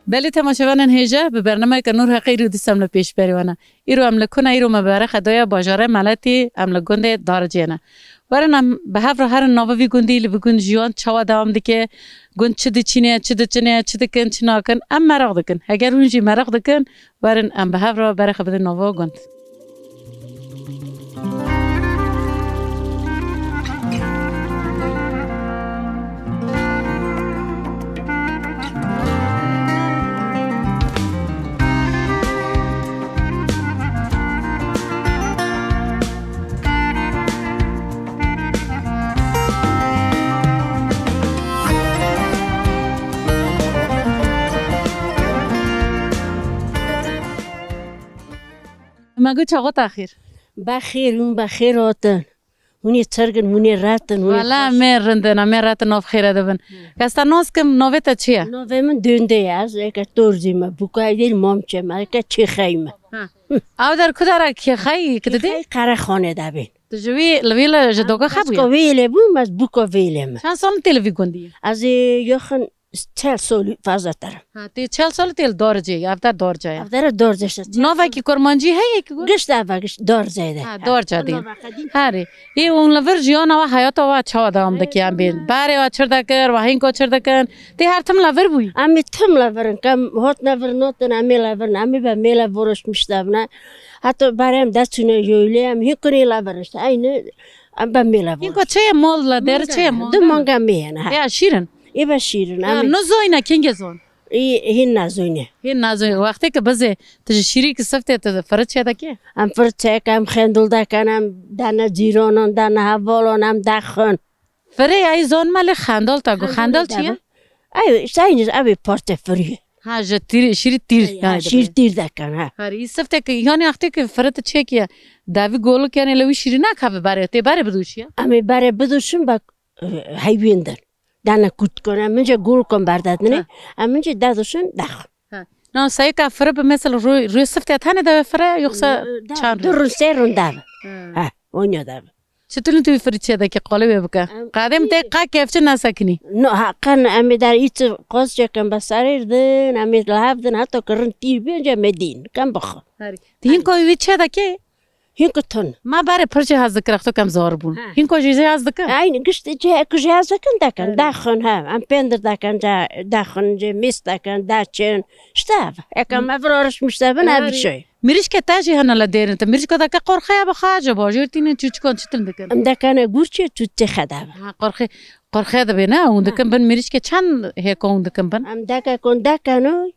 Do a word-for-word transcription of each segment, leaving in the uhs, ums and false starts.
Belê temaşevanên hêja, bi bernameyeke nû heqî rû dîsa em li pêşberî wan e. Îro em li ku ne? Îro me berexe doya bajarê Meletî, em li gundê Daricê ne. Werin em bi hev re herin nava vî gundî, li vî gund jiyan çawa dewam dike, gund çi diçîne, çi diçine, çi dikin, çi nakin, em meraq dikin. Heger hûn jî meraq dikin, werin em bi hev re berexe bidin nava gund. Me got çaxo te xêr. Bexêr hûn, bexêr hatin. Hûn ê çirgin, hûn ê retin, hûn ê Wala xweş. Em ê rindin, em ê retin, nav xêre dibin. Kes te nas kim, navê te çi ye? Navê min Döndê ye, ez eke Torzî me, bûka êl Mamçe me, eke Çêxey me. Ha. Ew der ku dera Çêxey ki didî? Çêxey Qerexanê de bîn. Tu ji wî, li wî li ji doga xebûye? Ez ko vêlê bûm, ez bûka vêlê me. Çend sal tê li vî gundî? Ez ê yaxin çel solî fazlatir. Ha, tê çel solî tê li Dorcê, ev der Dorca ye. Ev der Dorcê işte. Navekî kurmancî heye ki got? Gişt eva, gişt Dorcê de. Ha, Dorca dî. Herê. Ê, hûn li vir jiyana we, heyata we çawa dewam dike em bên? Berê we çir dekir, we hînko çir dikin. Tê her tim li vir bûyî? Em ê tim li vir in. Kem hot ne vir notin, em ê li vir in. Em ê be mêle voroşmiş de bine. Heta berê em deçûne yoylê, em hînko nê li vir in. İşte aynı em be mêle voroş. Hînko çi ye mol la der, çi ye mol? Du manga mê hene, ha. Ya şîrin. Ê be şîrin. Ya, em ê no zoyne, kenge zon? Ê, hîn nazoyne. Hîn nazoyne. Wextê ki bizê, tu ji şîrî ki siftê tu firi çê dekê? Em firi çêk, em xendil dekin, em dane cîranan, dane hevalan, em dexin. Firê ya zon me lê xendal ta gu. Xendal çi ye? Ay, işte aynı ev ê parte firî. Ha, ji tîr, şîrî tîr. Ya, yani şîr tîr dekin, ha. Her, î siftê ki, yani wextê ki firi tu çêk ye, devî golik yani le wî şîrî nakeve berê, tê berê bidûşiye? Em ê berê bidûşin, bak, e, heyvên din. Dane kut kon, em mince gol kon berdetine, ha, em mince dadûşin, dax. Ha. Na, sayıka fırı bi mesela rü-, rü sıfte tane de fırı yoksa e, e, da, çan rü? Durun serun da. Ha. Ha, onya da. Çitilin tu fırı çedeki kolu ve bika. Em, Kadem te ka kefçi nasekini. No, ha, kan em dar iç koz çeken basarir din, em lav din, hatta kırın tir bence medin, kan bakı. Hari. Tihin koy vi çedeki? Hînko tun. Ma berê pir jêhaz dikir, exto kem zor bûn. Ha. Hînko jî jêhaz dikir? Eyn, gişt jê-, ku jêhaz dikin, dekin. Evet. Daxin, ha. Em pêndir dekin, ca-, daxin, jê mis dekin, daçin. İşte ev. Ekem ev rorişmiş de bin, ev şey. Mirişke te jî hene le dêrin. Te mirişke deke qorxeya bi xace, bajêr tînin, çûçikon çitin dikin? Em dekene gurçê, çûçê xedebe. Ha, qorxe, qorxe de bê, ne? Hûn dikin bin mirişke çend hêko hûn dikin bin? Em deke kon dekeno,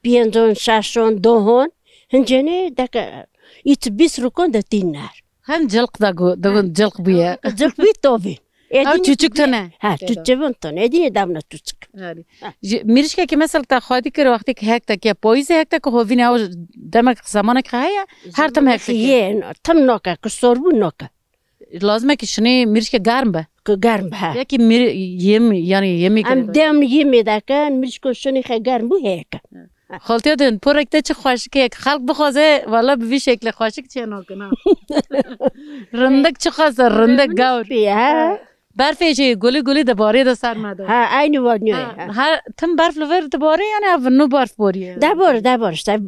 pêncon, şeşon, dohon, hincênê deke ît bîst rûkon de tîn ner. Hem cilq da gu-, da gun cilq bûye. Cilq bî tovî. Ew çûçik tune. Ha, çûçik bin tune. Edî davna çûçik. Harî. Ha. Ji, mirişkekî mesela te xwedî kir wextê ki hek te ke poyîzê hek te ki hovîne ew demek zemanek heye, her tim hek te ke. Yê, tim noke, ki sor bû noke. Lazim e ki şinê mirişke germ be. Ki germ be, he. Yekî mir-, yêm, yani yemî Em germ be. Dem yemê dekin, mirişko şinê xe germ bû heye ke. Xaltiya din, porek te çi xweşik e, xelk bixwaze, wala bi vî şekle xweşik çê nakin, ha. Rindik çi xwase, rindik gawr. Pê, he. Berfê jî gulî gulî de barê de ser me de. Ha, aynı var niye, Ha, ha. Her tim berf li vir de barê, yani ev nû berf boriye. De bor, de bor, işte.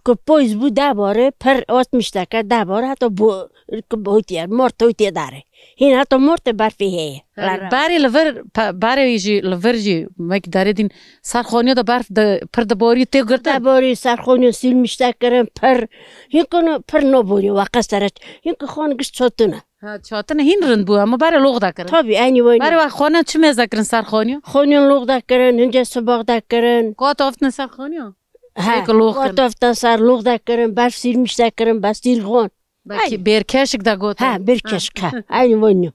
Ku poyz bû deh barê, pir otmiş deke deh barê, heta bo-, ku hotiye, mort hotiye dare. Hîn heta mortê berfê heye. Herî, berê li vir, pe-, berê jî li vir jî, wek darê dîn, serxoniya de berf de, pir de borî tê girtin. De borî serxoniya silmiş de kirin, pir, hîn kunu pir no borî, wa qesere, hîn ku xon giş çotine. Ha, çotine hîn rind bû, ama berê lox de kirin. Tabii, aynı wayne. Berê wa xona çi mêze kirin serxoniya? Xoniyan lox de kirin, hince sibak de kirin. Kot oftine serxoniya? Ha, Êk lûx got kirin. Ofta sar lûx de kirin, berf sîrmiş de kirin, be sîrxon. Belkî Ay. Bêrkeşik de got. Ha, bêrkeşik, ha. Aynı wonyo.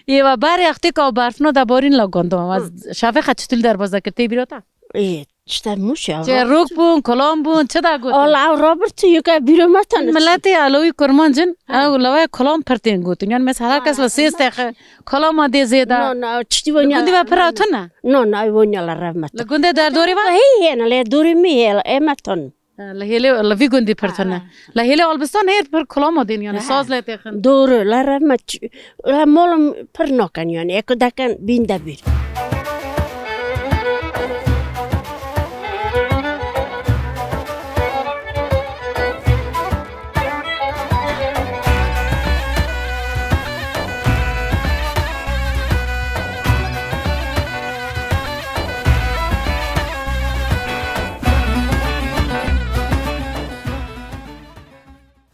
Ê, ve barê extê ka berfno de borîn la gondo. Hı. Şafê xwe çitul derbaz de kir, tê bîra te? Ê, işte Mûş ya. Çerok bûn, kolon bûn, çi da gotin? Allah, Robert, yuka bîro me tanî. Miletê Alawî Kurmanc in, ew lewê kolon pir tên gotin. Yani mesela her kes li sêz texe, kolon ma dê zêda. No, no, çiştî Li vonya. Gundî ve pir hatun ne? No, no, vonya la revmet. Li gundê derdorê ve? Hey, hena, le dorê mi hel, e me ton. Li hêlê, li vî gundî pir tune. Li hêlê Albistan hêr pir kulamo dên, yani saz lê têxin. Doğru, la revme ç-, la molum pir naken yani. Eko deken bîn de bîr.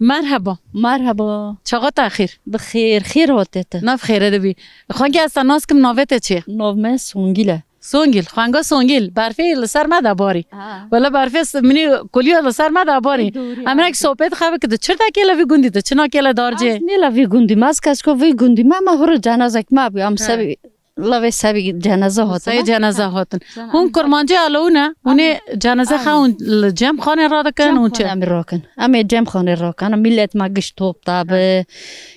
Merheba. Merheba. Çaxa te xêr. Bi xêr, xêr hatê te. Nav xêre de bî. Xwengê ez te nas kim, navê te çi ye? Nav me Songîl e. Songîl, xwenga Songîl. Berfê li ser me de barî. Ha. Wele berfê s-, minî kuliya li ser me de barî. Ey, doğru. Em hinek sohbet xwe bike, tu çi dikê li vî gundî, tu çi nakê li darcê? Ez nê li vî gundî me, ez kesko vî gundî me, me hûrê cenazek me bû. Em sebî Lavê sebî cenaze hatin. Sey cenaze hatin. Hûn kurmancê Alawî ne? Hûn ê cenaze xwe hûn li cem xanê radikin, hûn çi? Em rakin. Em ê cem xanê rakin. Millet me giş top tabi.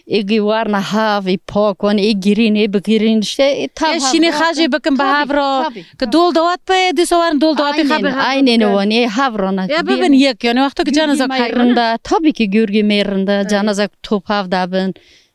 Ê gî warna hav, ê pak wan, ê girîn, ê bigirîn işte. Ê tav Ê şînê xajê bikin bi hev ra. Ki dol dawat be, dîsa warin dol dawatê xwe bi hev. Aynen, aynen wan, ê hav rana. Ya bibin yek yani, wexto ki cenaze xwe rinda. Tabii ki gürgî me rinda, cenaze top hav dabin.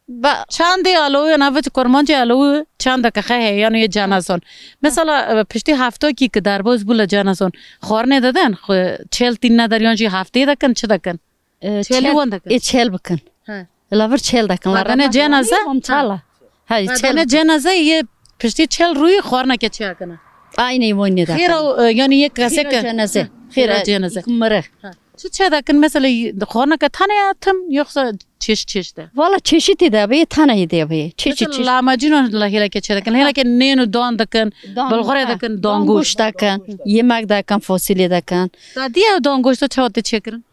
Ba- Çandê Alawî navê kurmancê Alawî çandeke xe heye, yan yê cenazon. Mesela, e, piştî heftakî ki derbas bû li cenazon, xwarinê didin, xwe çêl tînine der yan jî heftê dekin, çi dekin? E, Çêlî çêl, wan dekin. E, çêl bikin. He. La vir çêl dekin, la Vatene rana cenaze? Hom çala. Ha, çêl Vatene bikin. Cenaze yê piştî çêl rûyî xwarineke çi yakine? Aynê wan ne dekin. Xêra, e, yani yê keseke. Xêra cenaze. Xêra cenaze. Mire. Ha. Çi çê dekin? Mesela, xwarineke tane ya tim, yoksa çeşit çeşit e? Valla çeşitî de bê, tane de bê. Çeşit çeşit. Mesela lahmacun la hêleke çê dekin, hêleke nêno dan dekin, bulgure dekin, dangoşt. Dangoşt dekin, yemek dekin, fasulye dekin. Da diye dangoşta çawa te çekirin?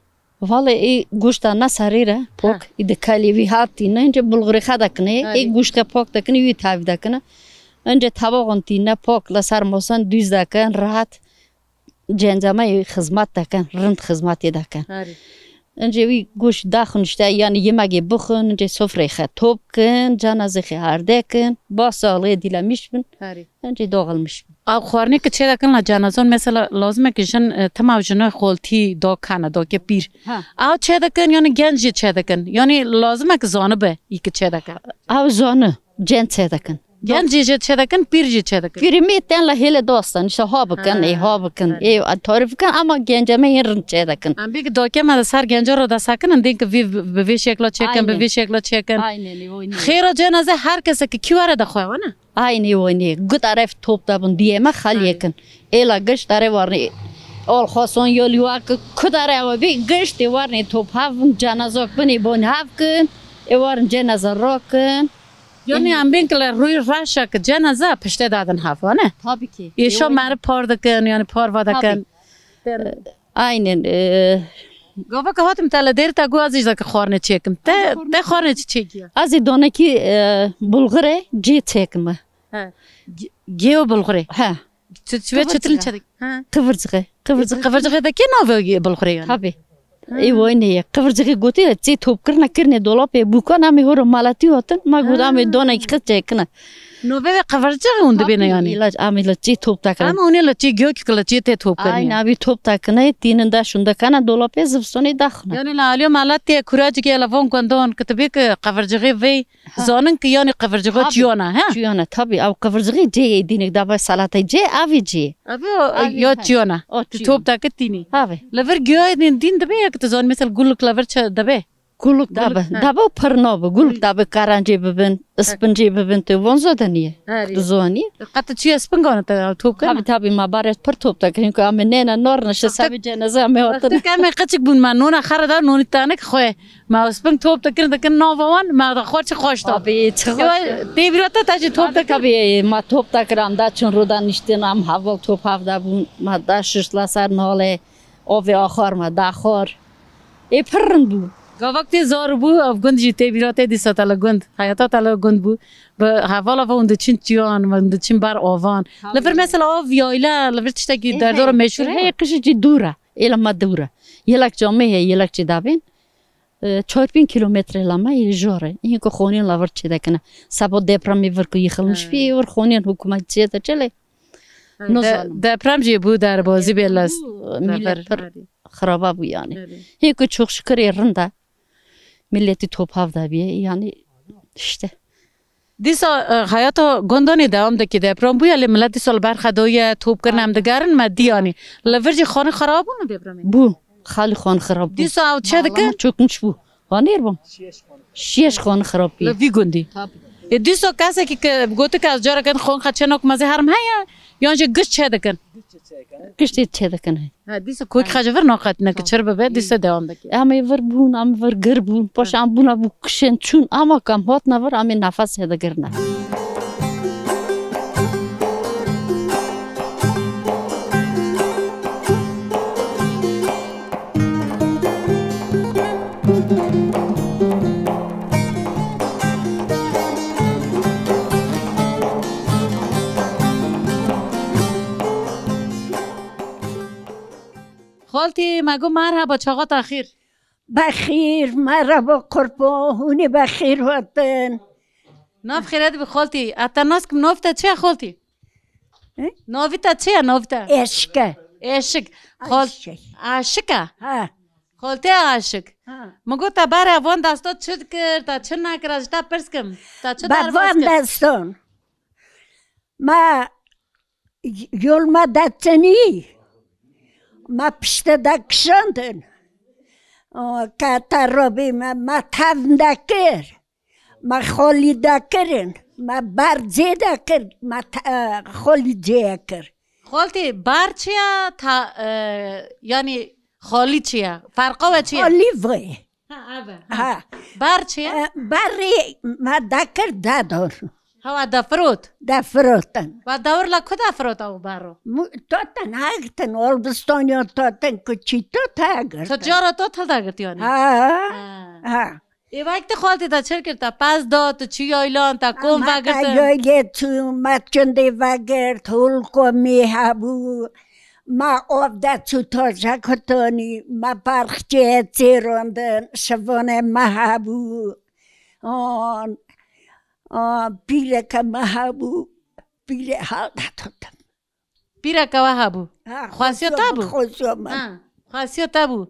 Valla ê goşta ne sarî re, pok, ê de kalê wî hat tîne, ince bulgure xa dekin, ê goşta pok dekin, wî tav dekin. Ince tabaxon tîne, pok la ser mosan düz dekin, rahat. Cencameyê xizmat dekin, rind xizmatê dekin. Harî. Incê wî goş daxin işte, yani yemegê bixwin, incê sofreyê xe top kin, cenazê xe herde kin, ba sağlığı dilemiş bin. Harî. Incê dağılmış bin. Ew xwarinê ki çê dekin la cenazon, mesela lazim e ki jin, e, tima jino xoltî do kana, do ke pîr. Ha. Ew çê dekin, yani genc jî çê dekin. Yani lazim e ki zanibe, î ki çê dekin. Ew zani, cenc çê dekin. Genc jî çê dikin, pîr jî çê dikin. Pîrî me tên la hêle dostan, işte ha bikin, ê ha bikin, ê tarîf bikin, ama gence me yên rind çê dikin. Em bêk doke me li ser genca ro dest sekinin, dên ki vî bi vê şekla çêkin, bi vê şekla çêkin. Aynen, aynen. Xêra cenaze her kesek ki kî were de xwe wane? Aynen, aynen. Gut aref top da bin diye me xal yekin. Êla gişt are warnê. Ol xwason yol yuwa ki kut are ewe bî gişt ê warnê top havin, cenazok binê bon hav kin. Ê warin cenaze ro kin. Yani em bên ki li rûyê reşa ki cenaze piştê dadin hev, ne? Tabii ki. Êşa meriv par dikin, yani par va dikin. Aynen, e, Gava ki hatim te li dêr te got ez jî zeke xwarine çêkim. Te, te xwarine çi çêkiye? Ez ê donekî, e, bulgure cê çêkime. He. Ge-, gê û bulgure. He. Çi, çi ve çitin çedik? He. Qivircixê. Qivircixê. Qivircixê de kê navê bulgure yani? Tabii. Ê wayne ye. Qivircixê gotê, çê top kirine, kirine dolapê bûkan, em ê horo maletî hatin, ma got, em ê donek xit çêkine. Nove ve qivircixê hûn dibêne yani? Îlaç, em ê li çê top tekine. Ama hûn ê li çê gök, li çê tê top kirine. Aynen, abi top tekine, tînin de şûn dekene dolapê, zivistonê daxine. Yani li alîyo maletê, kuracikê, li van gundan, ki tu bê ki qivircixê vê, Zanin ki yani qivircixê çiyana, he? Çiyana, tabii. Ew qivircixê cê yê dînik dabe salatê cê, avê cê. Avê ya çiyana. Tu top dake tînî. Avê. Li vir giyayên din dibe ya ki tu zanî, mesela guluk li vir çi dibe? Guluk dabe. Dabe û pir nabe. Guluk dabe, karancê bibin, ispincê bibin, tu von zoda niye. Tu zanî. Qet tu çiye spingana te top kena? Tabii, tabii, ma baret pir top dakirin ku ame nena nor nişte sabê cenaze ame hatin. Wextê ke me qeçik bûn, me nona xera da, nonî tanek xwe. Me sping top dikirin, dikirin nava wan, me da xwe çi xweş da. Abi, çi xweş. Tê bîra te, te jî top dikirin. Tabii, ma top dikirin, em da çin rû da niştin, em heval top hav da bûn, ma da şişt la ser nalê, ovê axar ma da xwar. Ê pir rind bû. Gavak tê zar bû, ev gund jî tê bîra te dîsa te li gund. Heyata te li gund bû. Bi hevala ve hûn diçin çiyan, hûn diçin ber avan. Li vir mesela av yayla, li vir tiştekî Ê, derdora heye, meşhur ê, heye. Heye qişî cî dûr e. Ê li me dûr e. Yelek camê heye, yelek çi davên. E, çar pênc kilometre li me yê jor e. Yên ku xonên li vir çêdikine. Seba depremê vir ku yixilmiş Ha. bî, vir xonên hikûmet çêdiçe lê. Ha, de-, Nizanim. deprem jî bû derbazî bê lez. Bû, millet Deprem, pir herî. xiraba bû yani. Herî. Hê ku çok şükür ê rind e. Milletî top hav de bîye yani işte. Dîsa, e, heyata gondanê dewam dike, deprem bûye lê millet dîsa li ber xwe daye, top kirin, em digerin me dî yanî. Li vir jî xane xirab bûn li depremê? Bû. Xalî xan xirab bû. Dîsa ew çi dikin? Bağlama çökmüş bû. Wanêr bû. Şiyeş xan xirab bî. Li vî gundî. Tabii. E, dîsa kesekî ke gotik ez careke din xan xwe çênak mezê herim heye, yan jî giş çê dikin? Giştê çê dikin. Ha, dîsa kokî xwe ji vir naqetine ki çir bibe, dîsa dewam dike. Em ê vir bûn, em vir gir bûn. Paşa em bûna bû kişên çûn. Ama kam hatine vir, em ê nefes hê digirine. Xaltî, me got merheba, çaxa te xêr. Bexîr, merhaba, qurban, hûnê bexîr hatin. Nav xêre dibe xaltî. Ez te nas kim, nav te çi ye xaltî? Hı? Navî te çi ye, navî te? Eşke. Eşik. Xal-, Eşik. Aşik e? Ha. Xaltê Aşik. Ha. Min got te berê van desta çi dikir, te çi nekir, ez ji te pirs kim. Te çi Be derbas van kir? Destan. Me y-, yol me detinî. Me pişte de kişandin. O, kete robî me, me tev dekir. Me xolî dekirin. Me ber cê dekir. Me te-, e, xolî cê kir. Xoltê, bar çi ye? Ta, e, yanî xolî çi ye? Ferqa we çi ye? Xolî vê. Ha, ev e, ha. Ha. Bar çi ye? E, berî me dekir dedon. Hewa defirot? Defirotin. Wa dewir la ku defirot ew baro? Mu-, totin hegirtin, olbistoniyo totin, ku çî tot hegirtin. Tu cara tot hildegirtiyanî? Ha. Ha. Ha. Ê vekti xaltê te çir kir, te pez da, tu çi yaylan, te kom vegirtin? Me te yaylê çû, me çundê vegirt, hol komî hebû. Me av de çû taje kutanî, me parxçê çêrandin, şivanê me hebû. An, an, pîreke me hebû, pîrê hal de tutim. Pîreke we hebû? Ha, Xwesiya te bû? Xwesiya min. Ha, xwesiya te bû.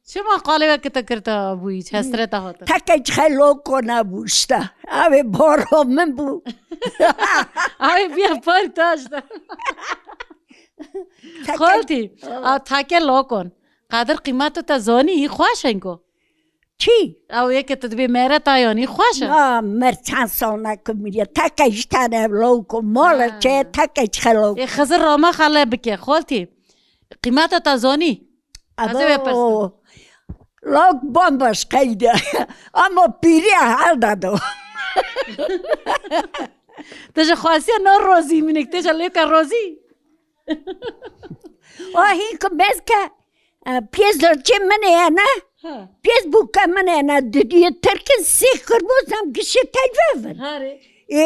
Çima qalê we kite kir te bûyî, hesreta hatin? Teke ji xeloko nebû işte. Ew ê baro min bû. Ew ê biya par taş de. Teke Xaltî, a take lokon. Qadir qîmeta te zanî, hî xweş in ku. Çi? Ew yeke tu dibê mere ta yanî xweş e. Na, mer çend sal nekim miriye. Teke ji tane lawko, mala Ha. çe teke ji xelawko. Ê Xizir rama xele bike, xaltî. Qîmeta te zanî? Ez ê wê pirs kim. Abo, lawk bomboş qeyde. Ama pîrê hal dado. Tu ji xwesiya na rozî minik, tu ji lêka rozî. O hîn ku bezke, e, piyêz dorçê min ê ne, Ha. piyêz bûke min ê ne, didiyê Tirkin sê kirbûz em gişê teyve bin. Harê. Ê,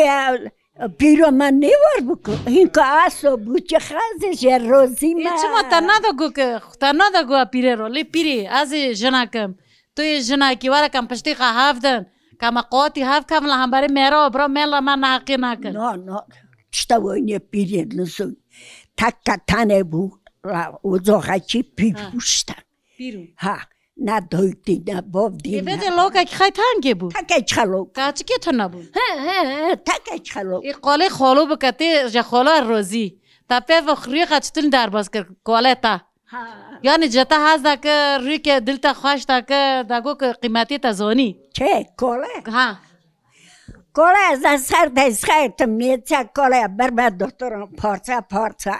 e, pîro me nêwar bû ku, hîn ku aso bû, çi xezê jê rozî me. Ê, çima te nada got ke, te nada got pîrê ro, lê pîrê, ez ê jinak im. Tu yê jinekî, were ke em piştî xwe hev din. Ke me qatî hev kevin li hemberî mêra û bira mêla me neheqî nekin. Na, na. Tişta weyniye pîrê nizoy. Teke tenê bû. La, ocaxekî pîr Ha. bû işte. Pîr bû. Ha. Ne dayik dî, ne bav dî, Ê, ne vê de lokek xeyt hangê bû? Teke çelok. Kaçikê tu nebûn? He, he, he, teke çelok. Ê, qalê xalo bike tê, ji xala rozî. Te pê ve xuriyê xeçitin derbas kir, kole te. Ha. Yani ji te hez deke, rûyeke dil te xweş deke, de got ku qîmetê te zanî. Çe, kole? Ha. Kole ez de ser destxetim, nêçe kole ber me doktoran parça parça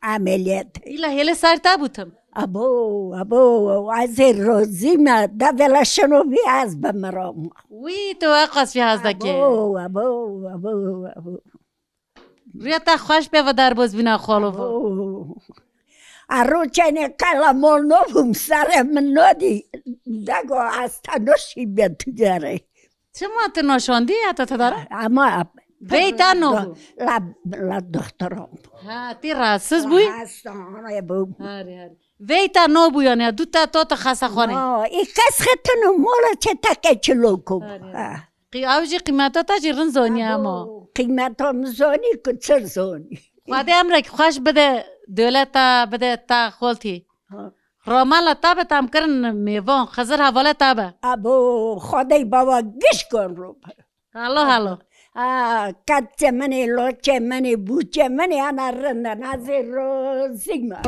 ameliyat. Îla hêlê ser te bûtim. Abo, abo, ez ê rozî me, de vela şino vî ez bimirim. Wî, tu eqas vî hez deke. Abo, abo, abo, abo. Rêya te xweş be ve derbas bîna xalo ve. Oo. A roçenê qela mol nobûm, serê min nodî. Dego ez te noşî bê tu gerê. Çima tu noşandî ya te te dara? Ama Veyta no bû. La, la doktora. Ha, tî rahatsız bû? Hastane bû. Harî, harî. Veyta no bû yani, du te to te xasaxane. No, î kes xetin û mola çe teke çilo ku. Harî, harî. Ha. Qî-, ew jî qîmeta te jî rind zonî ama. Abo, qîmeta min zonî ku çi zonî. Xwedê emrek xweş bide dewleta, bide ta xoltî. Ha. Ramala te be tam kirin mêvan, Xizir hevale te be. Abo, Xwedê baba giş kon ro. Halo, halo. Ha, katçe menê, loçe menê, bûçe menê, ana rind e, nazê rozî me.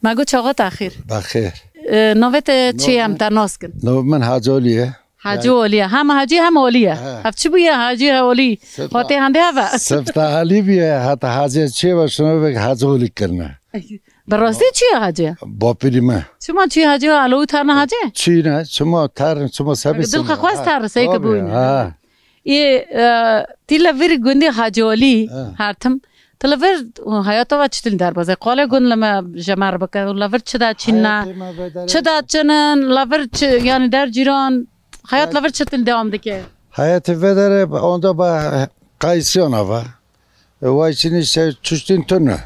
Me got çaxa te xêr. Bexêr. E, navê te çi ye, em te nas kin? Navê min Hacî Olî ye. Hacî Olî ye. Hem Hacî hem Olî ye. He. Ev çi bûye Hacî he Olî? Sifta-, Xwatê hende heve. Sifta Alî bûye, heta Hacî çi ye, şino vek Hacî Olî kirine. Bi rastî çi ye Hacî? Bapîrî me. Çima çi Hacî? Alo, û tarna Hacî? Çi ne? Çima tar, çima sebê. Dil xwe xwest tar, sey ki bûyne. Ha. Ê, e, tî li vir gundê Hacî Olî Ha. Hertim. Tu li vir, e, heyata ve çitin derbazê? Qolê gund li me jemer bike. Li vir çi de çîn ne? Heyatê me vedere Çi de çinin? Li vir çi, yani der cîran? Heyat li vir çitin devam dike? Heyatê vedere onda ba qaysiyon ava. E, vay çinî se çuştîn tune.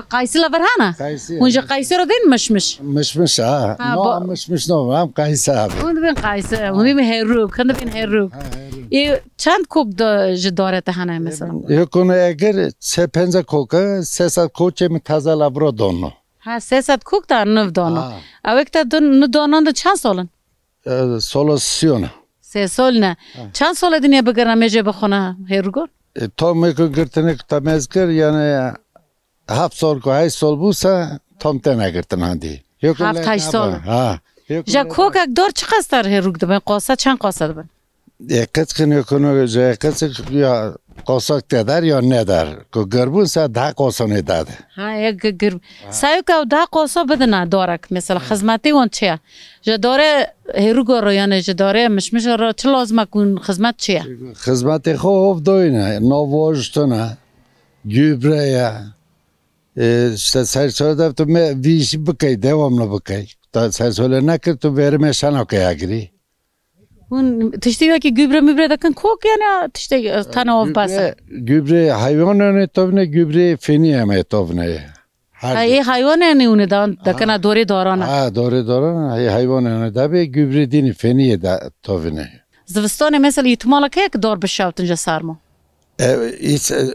Qaysi li vir hene? Qaysi. Hûn ji qaysi re deyên mişmiş? Mişmiş ha. Ha, no, ba- mişmiş no, em qaysi abi. Hûn dibên qaysi, hûn dibên herûk, hûn dibên herûk. Ha, herûk. Ê, çend kok da ji dare te hene mesela? Yok onu eger se penza koka, se sat koçê mi taze labro dono. Ha, se sat kok da nov dono. Ha. Awek te dun, nu donan da çend solin? E, solo siyona. Sê sol ne. Ha. Çend sol e dinê bigirna mêje bixwina hêrgo? E, to me ku girtinek tamez kir, yani heft sol ku heşt sol bûsa tam te negirtin handî. Yok Heft, heşt sol. Ha. Yok Ja kokek dor çi qastar hêrûk dibin? Qasa çend qasa dibin? E, qeçkin yok onu, je qeçik ya qosak te der ya ne der. Ku girbûn se daha qosanê dade. Ha, ya gi-, gir-, Ha. Sayok ew daha qosa bidina dorek. Mesela xizmetê wan çi ye? Ji dore hêrûgo ro yani ji dore mişmişo ro çi lazim e ku xizmet çi ye? Xizmetê xwe hov doyne, nav wajtine, gübre ye. E, işte ser sade tu me vî işi bikey, devamlı bikey. Ta ser sade nekir tu verime şana kaya giri. Hûn tiştê wekî gübre mübre dikin kok yani tiştê, e, tane ov basa? Gübre, gübre hayvan yani tovne, gübre feni em tovne. Her Ha, ê haywan yani hûn dan Ha. Dekina dorê darana. Ha, dorê darana, ê hayvan yani da be gübre dini feni da tovne. Zivistanê mesela îtimala keye ki dor bişewtin ji sermo? E, hiç, e, e,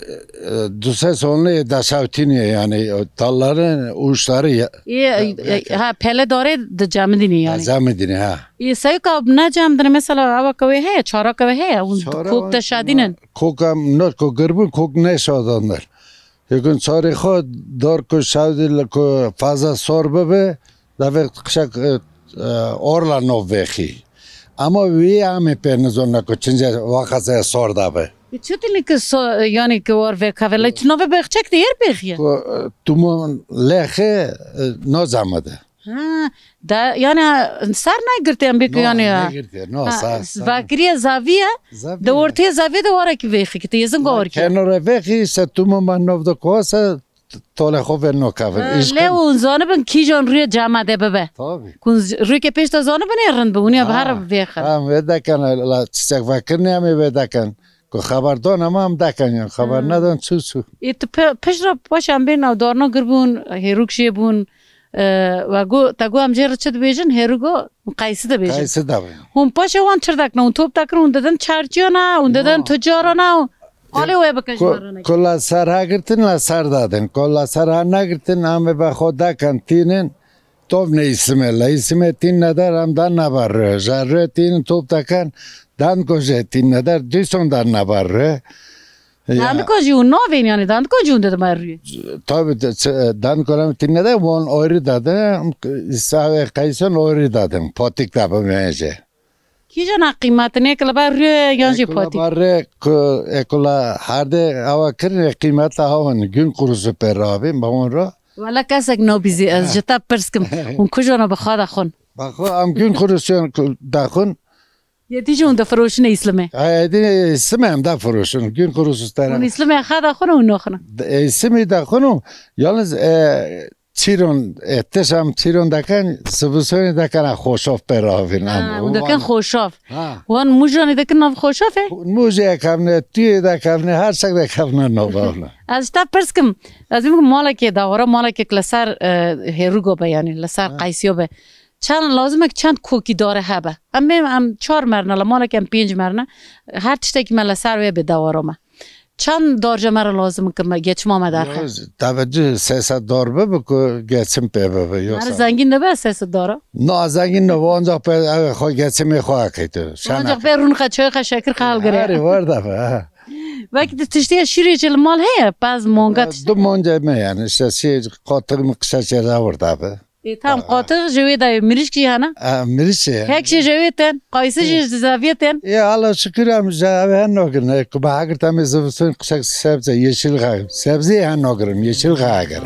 du sê sonlê daşawtînê yani, o dalların uçları ya-, Ê, ya-, e, ha, pele dore di cemidinî yani. Cemidinî, ha. Ê, seyka ne cemidinî mesela ewa ke wê heye, çara ke wê heye, hûn Çara kok de şadînin. Kok em ne, kok girbin, kok ne şadandir. Yekun çarê xwe dar ku şewdî li ku faza sor bibe, Levê qişek, e, e, orla nov vêxî. Ama wî em ê pê nizon ne ku çince waqasê sor dabe. Çi dilî ki so-, yani ki war vêkave, lê tu navê bexçek de yer bêxiye? Ku, e, tumon lêxê, e, no zamede. Ha, da, yani ser negirtê em bê ku No, yani ya. Negirtê, no, Ha, sa, sa. Vakiriye zaviye, Zaviye. De ortê zaviye de wara ki vêxi ki têzin gor ki. Kenore vêxi se tumon ma nov de kuasa T-, tolê xwe vê nokevin. Ha, lê hûn zanibin kîjan rûyê cema de bibe. Tabii. Ku hûn z-, rûyê pêş de zanibin ê rind bi, hûn ê bi her Ha, vêxin. Em vê dekin, la çiçek vekirinê em ê vê dekin. Ku xeber don ama em dekin, ya xeber Ha. Nedon çû çû. Ê, tu pe-, pişt re paş em bên ew darna gir bûn, hêrûk jê bûn, e, we got, te got em jê re çi dibêjin, hêrûk got, Qaysi dibêjin. Qaysi dibêjin. Hûn paşê wan çir dekin, hûn top dekin, hûn didin çerçiyana, hûn didin No. tucarana, Alê wê bike ji Ku, me re neke. Ku la ser ha girtin, la ser dadin. Ku la ser ha negirtin, em ê be xwe dekin, tînin, tovne îsime. La îsime tîn neder, em dan neba rê. Ji rê tînin top dekin, dan ku jê tîn neder, dîson dan neba rê. Ya. Dandiko jî hûn navên yani, dandiko jî hûn didin me rê. Tabii, de, çi, dandiko em tîn neder, wan ayrı dadin, îsavê qeyson ayrı dadin. Patik da bimêje. Kîjan a qîmetin, ê ku li ber rûyê yan jî Ê ku li potî? Ber rê ku, ê ku li herdê ewa kirin, ê qîmeta hawan gün kurusu pê rabîn, ba wan ra. Wele kesek nabîzî, ez ji te pirs kim. Hûn kujana bi xwe dexwin? Ba xwe em gün kurusu dexwin. Yê dî jî hûn difiroşin ê Îslimê? Ê dî Îslimê em difiroşin. Gün kurusu tera. Hûn Îslimê xwe dexwin û naxwin? Ê Îslimê dexwin û yalnız, e, Çîron, e, tişt em çîron dekin, sibisonê dekin, e, xoşaf pê ravîn em. Ha, û dikin xoşaf. Ha. Wan Mûjanê dikin nav xoşafê? Mûjê kevne, tuyê de kevne, her şek de kevne nava wan. Ez ji te pirs kim, ez ê bikim malekê dawara, malekek li ser, e, hêrûgo be, yanî li ser Ha. qeysiyo be. Çend lazim e, çend kokî dare hebe? Em ê, em çar merne, li malek em pênc merne. Her tiştekî me li ser wê bê dawara me. Çend darce me re lazim in ku me geçima me derxe? Ya, tevecih sê sed dar bibe ku geçim pê bibe, yoksa. Mere zengîn dibe sê sed dara? Na, zengîn ne, ancak pê, ev xwe geçimê xwe akîte. Ancak pê rûn xe, çay xe, şekir xe helgire. Herî war de be, ha. Belkî di tiştiye şîrê jî li mal heye, pez, manga tişt. Du manga me yani, işte şey, qatığımı kısa şeyler var da be. Ê, tam qatix ji wê de ye, mirîşk jî hene? E, mirîşk jî ye. Kek jî ji wê tên, qaysi jî ji zaviyê tên? Ê, Allah şükür em ji ev hen nagirin. Ê, ku me hegirta me ziviston qişek sebze, yeşil xe-, sebzê hen nagirin, yeşil xe heger.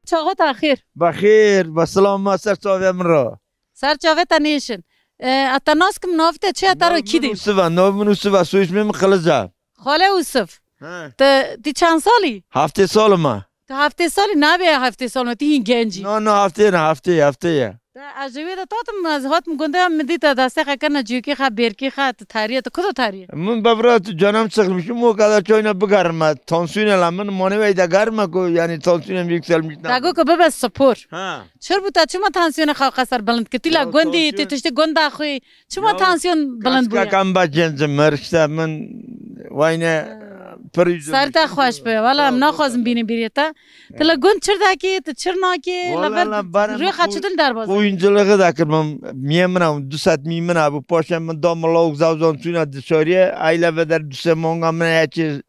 Çaxo te xêr. Bexêr, be silam ma ser çavê min re. Ser çavê te nêşin. E, ez te nas kim, navê te çi ye, te re kî dî? Nav min Ûsiv e, nav min Ûsiv e, soyismê min Xilic e. Xalê Ûsiv. He. Te, tî çend salî? Heftê sal me. Tu heftê salî nabê, heftê sal me, tu hîn genc î. No, no, heftê ne, heftê, heftê ye. Te ez ji wê de tatim, ez hatim gundê, min dî te destê xe kirine, cûkî xe, bêrkî xe, tu terîye, tu kudo terîye? Min bevra tu canım sıkılmışım, o kadar çayına bigarma. Tansiyonê la min, manevayı da garma ku, yani tansiyonum yükselmiş. Te got ku bibe spor. Ha. Çir bû te çima tansiyonê xwe qeser bilind kir? Tu la gundî, tu tiştî gunda xwe, çima tansiyon bilind bûye? Kaskakam ba gencim, her işte min wayne pir üzülmüş. Ser te xweş be. Wala em naxwazin bînin bîrê te. Tu li gund çir dakî, tu çir nakî, li vir rêxa çi din derbas? Oyunculuğu da kir min, miyê min a, du sed mî min a, bu paşê min da min lawk zawzan çûna dışarıya, ay le veder du sê manga min a, ya çi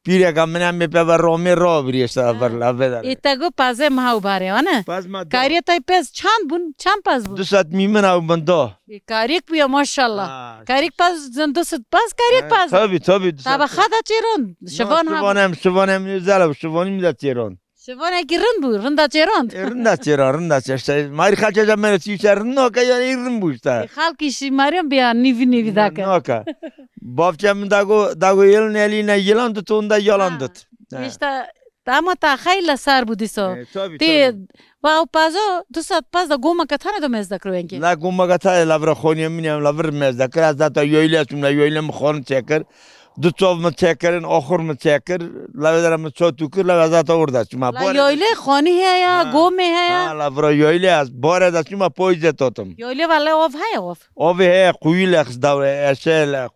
pîreka min em ê peve romê raviriye işte ver le veder. Ê te got pezê meha û barê, ane? Pez me da. Kariye tay pez çand bûn? Çand pez bûn? Du sed mî min a û min da. Ê, karîk bûye maşallah. Ha. Karîk pez, zin du sed pez, karîk pez. Tabii, tabii, du sed. Tabi xada çêron, şivan ha. Şivan em, şivan em özel, şivanî mi de çêron. Şivanekî rind bû, rinda çêron. E, rinda çêron, rinda çê-, işte, marî xelkê de mere çî ser rind nake, yani rind bû işte. E, xelkî şî marî biya nîvî nîvî dake. Nake. Bavçe min dago, dago yelin elîne yılan tut, onda yalan tut. Ha. İşte, ama te xeyle ser bû dîso. E, tabii, tabii. Wa ew pezo, du sed pez de gomeke tane de mez dekir wengê. La gomeke tane la vira xoniyê min em la vir mez dekir. Ez zata yoyle çûm, la yoyle min xon çekir. Du çov min çekirin, axur min çekir. La vira min ço tu kir, la zata orada çûm. La yoyle xonî heye, gomê heye. Ha, la vira yoyle ez bare da çûm, poyze totum. Yoyle vale ov heye ov. Ov heye, quyu lexis davre, eşe le.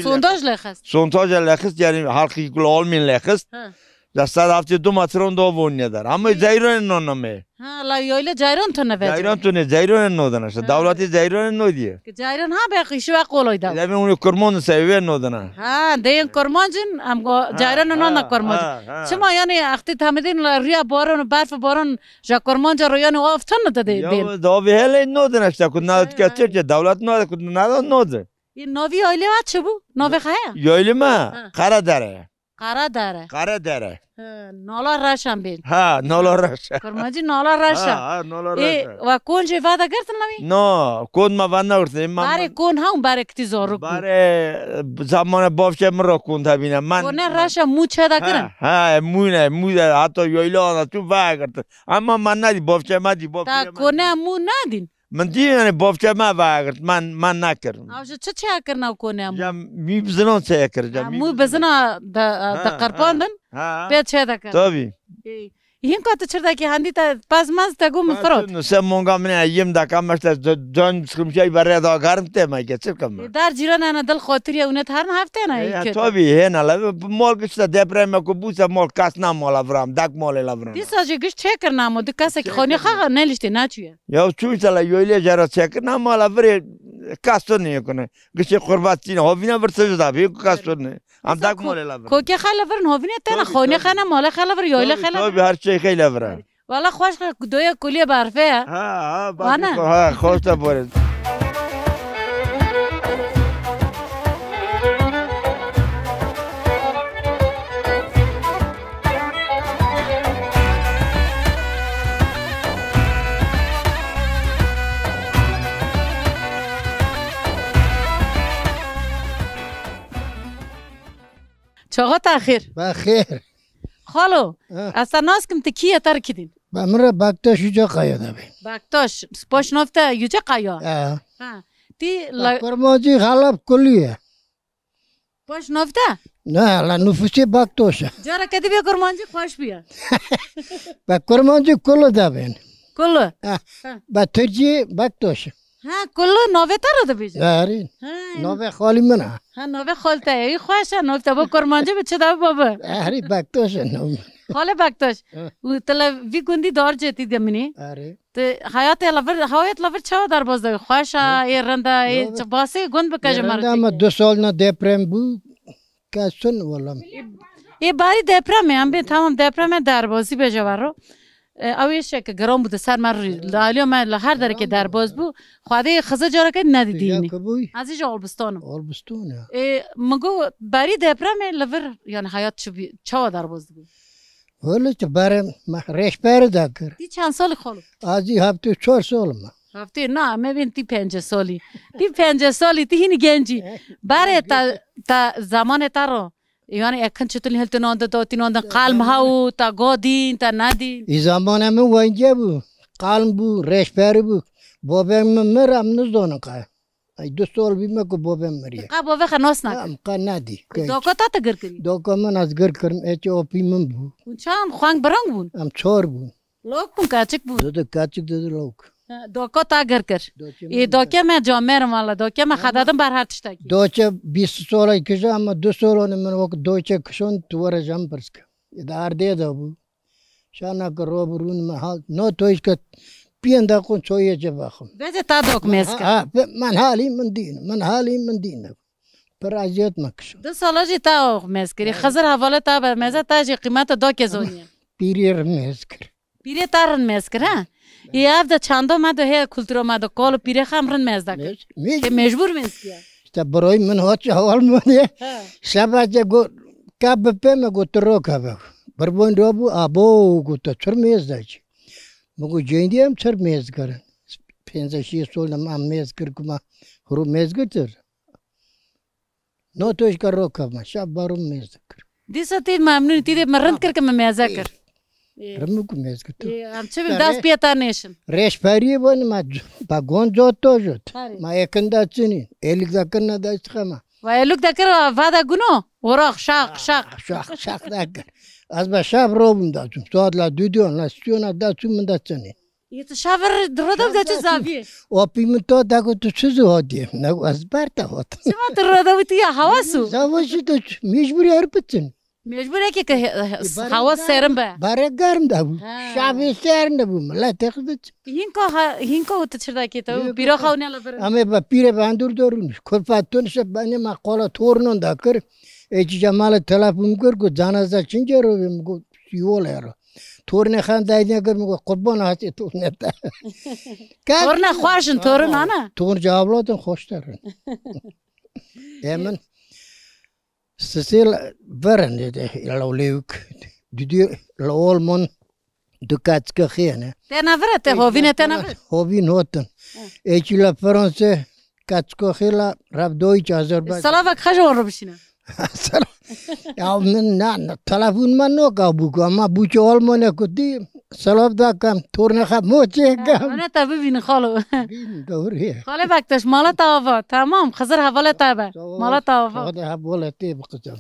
Sondaj lexist. Sondaj lexist, yani halkı kul olmayan lexist. Ha. Ya sad hafte du matron da vonne der. Ama ceyran noname. Ha, la yoyle ceyran tune ve. Ceyran tune, ceyran nodana. İşte devleti ceyran no diye. Ki ceyran ha be, işi ve kolay da. Demin onu kurman sebebi nodana. Ha, deyin kurmancın, am go ceyran nonda kurmancın. Çima yani axti tamidin la rüya boran, berf boran, ja kurmanca ro yani o aftan da de. Ya da bir hele nodana işte, kunna Türkiye, devlet no, kunna no. Yê navî ailê wa çi bû? Navê xwe heye? Ailê me Karadere. Karadere. Karadere. He, nala reşan bên. Ha, nala reşa. Kurmancî nala reşa. Ha, ha, nala reşa. Ê, wa kon jê va da girtin navî? No, kon ma va nagirtin. Barê kon ha û barê kitî zoruk bû. Barê, e, zamana bavşe min ra kon da bîne. Man. Kone reşa mû çe da kirin? Ha, ha, mû ne, mû de hatta yayla ana tu va girtin. Ama man nadî bavşe ma dî bavşe. Ta kone mû nadîn? Min dî yani bavçe me vegirt, man, man nekir. Ew ji çi çêkirina konê hemû? Ya mî bizinan çêkir, ya mî bizinan. Mû bizina de, de qirpandin, pê çê dikir. Tabii. Ê, Hîn ka tu çirdekî hendî te pez mez te got min firot. Nuse monga min e yim daka meşte can sıkımşay berre da garm te me geçir kam. Dar cîran ana dil xotiriye unet her hafte na. Ya tabii hena la bu mol gişte deprem ku bu se mol kas na mola vram dak mol la vram. Dîsa jî giş çekir namo di kesek xonî xaxa nelişte naçuye. Ya çû işte la yoyle jara çekir na mola vire kas ne kune. Gişe qurbatçî ne hovine vir sejda bi kas ne. Em dak mole la vir. Kokê xele vir, hovine tena xonê xene mole xele vir, yoyle xele vir. Tabii her şey xele vir. Valla xweş xe doya kulî berfe ya. Ha ha bak. Ana. Ha xweş te borin. Çaxa te xêr. Be xêr. Xalo, ez te nas kim, tu kî ye, te re kî dîn? Be min re Bektaş Yüce Kaya de be. Bektaş, paş nav te Yüce Kaya? Ha. Ha. Ti la kurmancî xelef kulî ye. Paş nav te? Ne, la nüfusê Bektaş e. Cara kedî bê kurmancî xweş bûye. Be kurmancî kulu de bên. Kulu? Ha. Ha. Be tirkî Bektaş. Ha, kulu navê te re dibêje? Erê. Ha, navê xalî min e. Ha, navê xal te ye. Xweş e, nav te bo kurmancî bi çi de baba? Erê, Bektaş e nav min. Xalê Bektaş. Ha. Û tu li vî gundî darcê tî de minî. Erê. Tu hayatê li vir, hayat li vir çawa derbas de? Xweş e, ê rind e, ê basê gund bike ji me re. Ama du sal ne deprem bû. Kesin wala. Ê barî deprem e, em bê tamam deprem e derbasî bêje vero. E, ew ê şeke giran bû di ser me rî. Li alîya me li her derekê derbas bû. Xwedê Xizir careke nedî dînî. Ez ê ji Albistan im. Albistan e. E, min got, berî depremê li vir, yani hayat çi bî, çawa derbas dibû? Wele tu berê me rêşberî da kir. Tî çend salî xalo? Ez ê heftê û çar sal me. Heftê na, me bên tî pence salî. Tî pence salî, tî hînî gencî. Berê te, te zamanê te ro. Yani ekin çitin hiltin anda datîn anda qalm ha û ta godîn ta nadîn. Î zamana min wence bû. Qalm bû, reşberî bû. Babem min mir em nizonin qe. Ay du sol bî me ku babem miriye. Qe bavê xwe nas nakir? Em qe nadî. Doka ta te gir kirî? Doka min ez gir kirim, ê çi opî min bû. Hûn çan xweng birang bûn? Em çar bûn. Lok bûn, keçik bûn? Dudu keçik, dudu lok. Ha, doka ta gir kir. Ê, dokê me camer mala, dokê me xedadin ber her tiştekî. Dokê bîst sola kişa ama du sola ne min wek dokê kişon tu were jam pirske. Ê, da erdê da bû. Şana ke ro bi rûn me hal. No to iş ke piyen da kun çoye ce baxim. Vece ta dok mez kir. Ha, ha, man halî min dîn, man halî min dîn. Pir eziyet me kişo. Du sala jî ta ox mez kirî. Xizir hevalê ta be meze ta jî qîmeta dokê zoniye. Pîrê rin mez kir. Pîrê te rin mez kir, ha? Ê ev de çanda me de heye kultura me de kal û pîrê xem rin mez de kir. Mec-, mec- Ê mecbûr mez kiye. İşte birayî min hat ji heval min ye. He. Şebe ce got, ka bi pê me got, tu ro ke be. Birbon ra bû, abo got, tu çir mez de ki. Min got, cêndî em çir mez kirin. Pênce şî sol em mez kir kuma huru mez kir. No tu ji ke ro kevma, şev barum mêz dikir. Dîsa tî memnûn, tî dê min rind kir ke min mêze kir. Ê. Rind ku mêz kir tu. Ê, em çi bin dest pê te nêşin. Rêşperiyê bûn ma, ba gon cot to jot. Herê. Ma ekin da çinî, êlik da kirina da çixema. Va êluk da kir, va da guno, orax, şaq, şaq. Şaq, şaq da kir. Ez ba şev robim da çûm, saat la dû diyon, la stiyona da çûm min da çinî. Yê tu şev re di roda bide tu zaviyê. Opî min to da got tu çi zû hatiye? Ne ez ber te hat. Çima tu roda bû tu ya hewa su? Zava jî de mecbûrî her bitin. Mecbûr eke ke he-, he-, hewa serin be. Bare germ de bû. Ha. Şevê serin de bû. Millet tek bit. Hinka ha-, hinka û tu çirdakê te û pîra xew ne li vir. Em ê be pîrê be endur dorun. Kurpa tun şe bane me qala tornon da kir. Ê ci Cemalê telefon kir ku canaza çince ro bim ku yol ero. Tornê xan dayne kir, min got, "Qurban hatê tornê te." Torna xweş in, torn ana. Torn cavlatin xweştir in. Ê min sisê verin de, de, la lewk. Didi la olmon du kaçka xiyane. Te navira, te hovine te navira. Hovin hotin. Hı. Ê ki la Fransa kaçka xila rabdoy ki Azerbaycan. Salavak xaja wan ro bişine. Ya min na, na, telefon me noka bû ku, ama bû ki Almanya ku dî, selav da kem, torne xe moçê kem. Ana te bibînin xalo. Bîn, doğru ye. Xalê Bektaş, mala te ava. Tamam, Xizir hevalê te be. Sağ ol. Mala te ava. Hadi hevalê te bi qizim.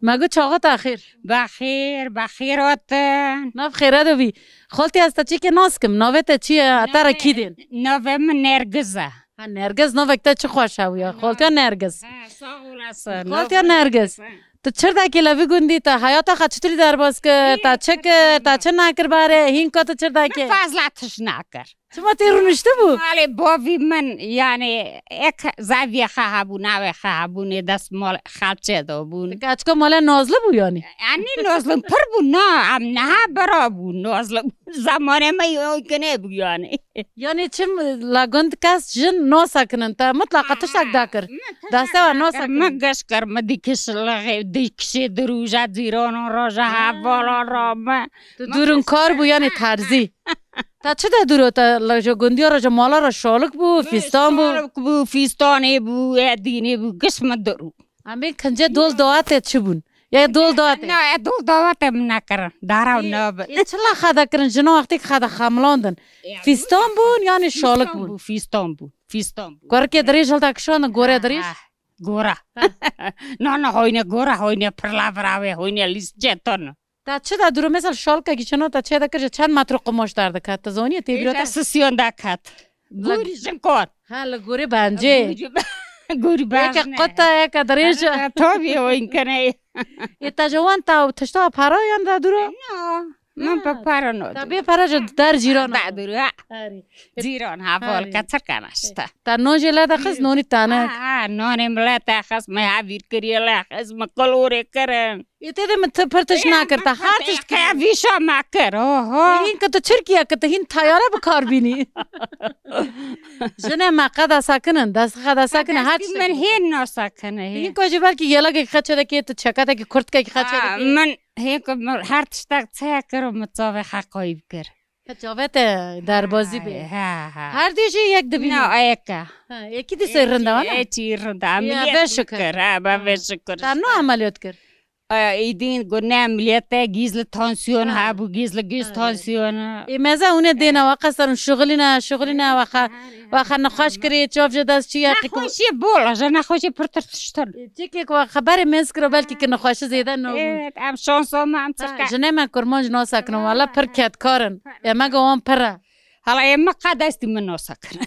Me got çaxa te xêr. Bexêr, bexêr hatin. Nav xêre de bî. Xaltî ez te çîkê nas kim. Navê te çi ye? Te re kî dên? Navê min Nergiz e. Ha, Nergiz, navek te çi xweş e ya. Xaltiya Nergiz. Ha, sağ olasın. Xaltiya Nergiz. Tu çirdekî li vî gundî te heyata xwe çiturî derbas kir? Te çi kir? Te çi nekir barê? Hîn ka tu çirdekî? Fazla tişt nakir. Çima tê rûniştibû? Malê bavî min, yanî, ek zaviyê xwe hebû, navê xwe hebû, nê dest mal xelçê de bûn. Ti keçika mala Nazli bû yanî? Yanî Nazli pir bû, na, em niha bira bû, Nazli bû. Zamanê me yokine bû yanî. Yanî çim la gund kes jin nasekinin, te mutlaqa tiştek dakir. Destê we nasekinin. Min geş kir, min dî kişilixê, dî kişê di rûja cîranan, roja hevalan ra me. Tu dûrin kar bû yanî terzî. Ta çi de dûro te li ji gundiya re, ji mala re şalik bû, fîstan bû? Şalik bû, fîstanê bû, edînê bû, giş min dûr bû. Em bên kincê dol dawetê çi bûn? Ya dol dawetê? Na, e dol dawetê min nekirin. Dara û nabe. Ê, çila xede kirin, jina wextê ki xede xemilandin. Fîstan bûn, yanî şalik bûn? Fîstan bû, fîstan bû. Kurikê dirêj hilda kişandin, gorê dirêj? Gora. Na, na, hoyne gora, hoyne pirla viravê, hoyne lîs ceton. Te çi de dûro, mesela şalkekî çino te çê de kir, ji çend metro qumaş derdiket? Te zaniye tê bîra te? Sisiyon de ket. Gorî jin kon. Ha, li gorî bencê. Gorî, gorî bejne. Yeke qut e, yeke dirêj e. Tabii, o inkene. Ê, te ji wan te tişta para yan de dûro? Na, min pe para no. Te bê para ji der cîran. Da dûro, ha. Cîran, ha, bol ke çirkana işte. Te non jê le de xist, nonî tane. Ha, ha, nonê milete xist, me ha vîr kiriye le xist, me kolorê kirin. Ê, tê de min ti pir tişt nakir, te her tişt kir. Qeya vîşa me kir, oho. Ê, hîn ke tu çirkiye ke tu hîn tayare bi kar bînî. Jinê me qeda sekinin, dest qeda sekinin, her tişt. Min hên nasekine, hê. Hîn ko jî belkî yelagek xeçe de kê, tu çekatekî kurtkek xeçe de kê. Min hê ku min her tiştek çaya kir û min çavê heqayî bikir. Çavê te derbazî bê. Ha, ha. Her dî jî yek dibîne. Na, eke. Ha, yekî dî sê rinda, ne? Ê, çî rinda. Ameliyat şikir. Ha, be şikir. Te no ameliyat kir? Ê, îdîn gune milete gizli tansiyon hebû, gizli giz tansiyon. Ê, meze hûne dêne, waqa serun şuxulîne, şuxulîne, waqa, waqa nexweş kirê, çav ji dest çi ya, qîku. Nexweşî bol, ji nexweşî pirtir tiştin. Çekek wa xeberê mez kiro, belkî ki nexweşi zêde nabû. Evet, em şansa me, em çirke. Jinê me kurmanc nasekinin, wala pir kedkar in. Ê, me go wan pir e. Hala ê me qe destî min nasekinin.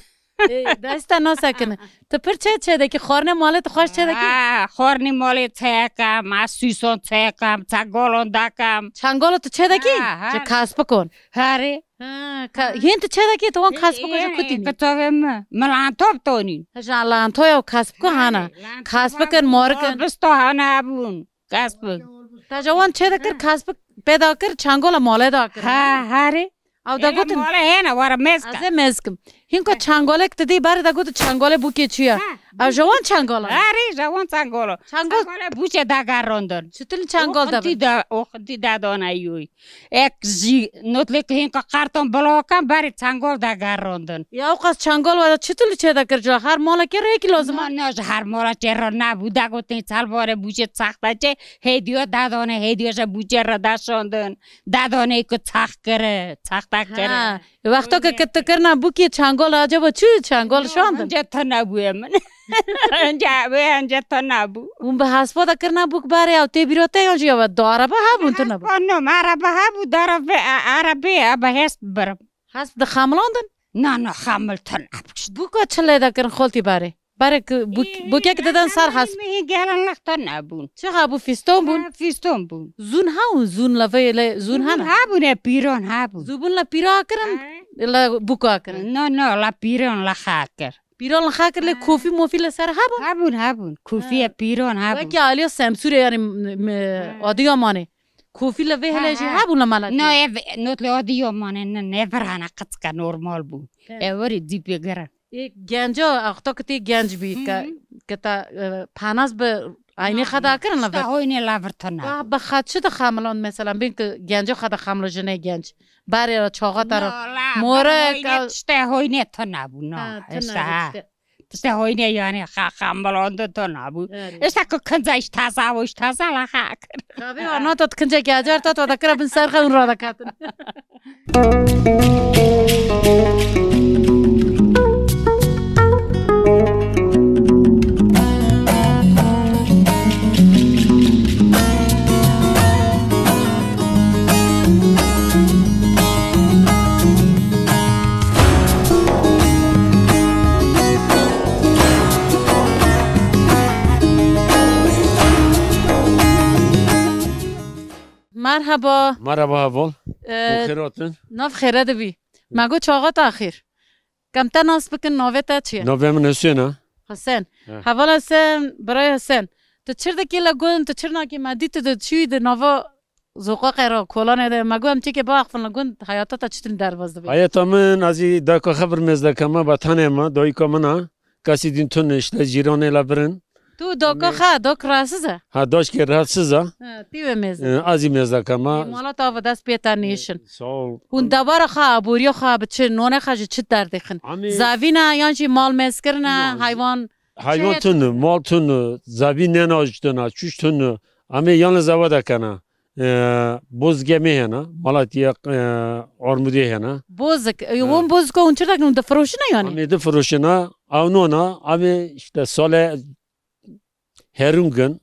Ê, desta nasekinin. Tu pir çê çê dekî, xwarnê malê tu xweş çê dekî? Ha, xwarnê malê çê kem, ez sûson çê kem, çengolan dakem. Çengolo tu çê dekî? Ha, ha. Ji kaspikon. Herê. Ha, ka-, hên tu çê dekî, tu wan kaspikon ji kutî nî? Kitavê me. Min lanto bitonîn. Ji lantoya û kaspiko hana. Kaspikin, morikin. Bisto hana bûn. Kaspik. Te ji wan çê dekir, kaspik pêda kir, çengola malê da kir. Ha, herê. Ew da gotin, mala hene, were mezka. Ez ê mezkim. Hinko çangolek te dî barê da gotin, çangolê bûkê çi ye? Ha. Ew ji wan çangola. Arê, ji wan çangola. Çangol. Çangolê bûçe da garondon. Çitin çangol da. Oxintî da, oxintî da dona yoy. Ek jî notlê ki hinko karton blokan barê çangol da garondon. Ya o qas çangol wa da çitin çê da kir, ji her molekê rê ki lozim. No, no, ji her mola çê ro nabû, da gotin çal bore bûçe çaxta çê, hêdiyo da done, hêdiyo ji bûçe re da şondon. Dadonê ku çax kir, çaxta kir. Ha, wexto ke, ke tu kirina bûkê çangol, acaba çi çangol şandin? Hence tune bûye min. Hence, wê hence tune bû. Hûn bi hespa de kirina bûk barê ew tê bîra te yan jî ew du araba hebûn, tune bû? Hespa no, me araba hebû, du araba, e, arabê, e, bi hesp birim. Hesp dixemilandin? Na, na, xemil tune bû. Bûka çi lê de kirin xoltî barê? Barek bûk-, bûkek didin ser hesp. Mihî gelen lexta nebûn. Çi hebû, fîston bûn? Ha, fîston bûn. Zûn hebûn, zûn la vê le, zûn hene? Hebûn, e, pîron hebûn. Zûbûn la pîra kirin, la bûka kirin? No, no, la pîron la xa kir. Pîron la xa kir, lê kofî mofî li ser hebûn? Hebûn, hebûn. Kofî, e, pîron hebûn. Wekî aliya Semsûrê, yani, m-, m-, Adiyamanê. Kofî li vê hele jî hebûn li mela? No, ev, not li Adiyamanê ne, ne vir hene, qitke normal bûn. Ev werî dîpê girin. Ê, genca, axta ki tê genc bî, ke, ke te, e, penas bi eynê xwe dakirin li vir? Tişta hoynê li vir tune. Wah, bi xwe çi dixemilan, mesela, bên ki genca xwe dixemilo jinê genc. Berê re, çaxa te re. Morek, tiştê hoynê tune bû, no. Ha, tune bû, tiştê. Tiştê hoynê yani xa-, xemilan de tune bû. Erê. Îşte ku kinca îş taze bû, îş taze la xa kir. Xabê wa nata tu kincekî ecar ta, tu da kira bin ser xwe hûn radeketin. Merhaba. Merhaba heval. Ee, Û xêr hatin. Nav xêre de bî. Me got çaxa te xêr. Kem te nas bikin, navê te çi ye? Navê min Husên e. Husên. He. Hevala Husên, birayê Husên. Tu çir dikî li gund, tu çir nakî, me dî tu di çûyî di nava Zoqaqê re, kolanê de, me got em çêkê biaxivin li gund, heyata te çitin derbas dibe? Heyata min, ez î dayika xwe bir mêzdeke me, be tenê me, dayika min e. Kesî din tune, işte cîranê le birin. Tu doka Amê- xa, dok rahatsız e? Ha, doşkê rahatsız e. Ha, tî wê mêze. Ee, ez î mêzdeke me. Ê, mala te ava dest pê te nêşin. Sağ ol. Hûn dewara xa, aboriya xa bi çi, nonê xa ji çi derdêxin? Amê- Zavî ne, yan jî mal mêz kirine, Na, hayvan? Hayvan Çi- tune, mal tune, zavî nena ji tune, çûş tune. Amê yan li zewa dekene. Ee, bozgê me hene, malatiye, ee, armudê hene. Bozik, e, Ha. Hûn bozika hûn çi dikin, hûn difiroşine yani? Amê difiroşine, ew nona, amê işte sale herûngin.